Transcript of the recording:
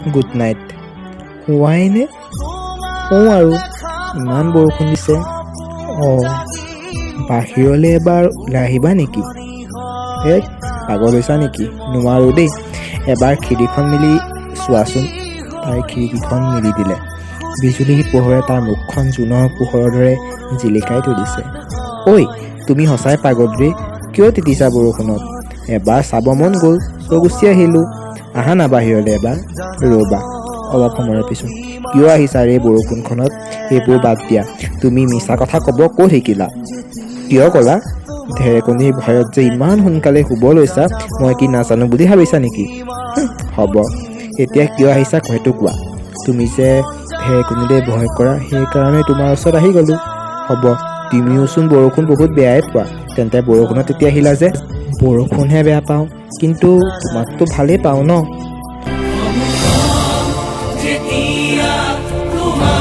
Good night. শোৱাই নে? শোওঁ আৰু, ইমান বৰষুণ দিছে। অঁ, বাহিৰলৈ এবাৰ ওলাই আহিবা নেকি? হেই, পাগল হৈছা নেকি? নোৱাৰোঁ দেই। এবাৰ খিৰিকীখন মেলি চোৱাচোন। তাই খিৰিকীখন মেলি দিলে। বিজুলীৰ পোহৰে তাৰ মুখখন জোনৰ পোহৰৰ দৰে জিলিকাই তুলিছে। ঐ, তুমি সঁচাই পাগল ৰে। কিয় তিতিছা বৰষুণত? এবাৰ চাব মন গ'ল, চ' গুচি আহিলোঁ। আহা না বাহিৰলৈ এবাৰ। ৰ'বা, অলপ সময়ৰ পিছত। কিয় আহিছা ৰে বৰষুণখনত? সেইবোৰ বাদ দিয়া, তুমি মিছা কথা ক'ব ক'ত শিকিলা? কিয় ক'লা? ঢেৰেকনিৰ ভয়ত যে ইমান সোনকালে শুব লৈছা, মই কি নাজানো বুলি ভাবিছা নেকি? হ'ব, এতিয়া কিয় আহিছা সেইটো কোৱা। তুমি যে ঢেৰেকনিলৈ ভয় কৰা, সেইকাৰণে তোমাৰ ওচৰত আহি গ'লোঁ। হ'ব, তুমিওচোন বৰষুণ বহুত বেয়াই পোৱা, তেন্তে বৰষুণত তেতিয়া আহিলা যে? বৰষুণহে বেয়া পাওঁ, কিন্তু তোমাকতো ভালেই পাওঁ ন। যেতিয়া তোমাৰ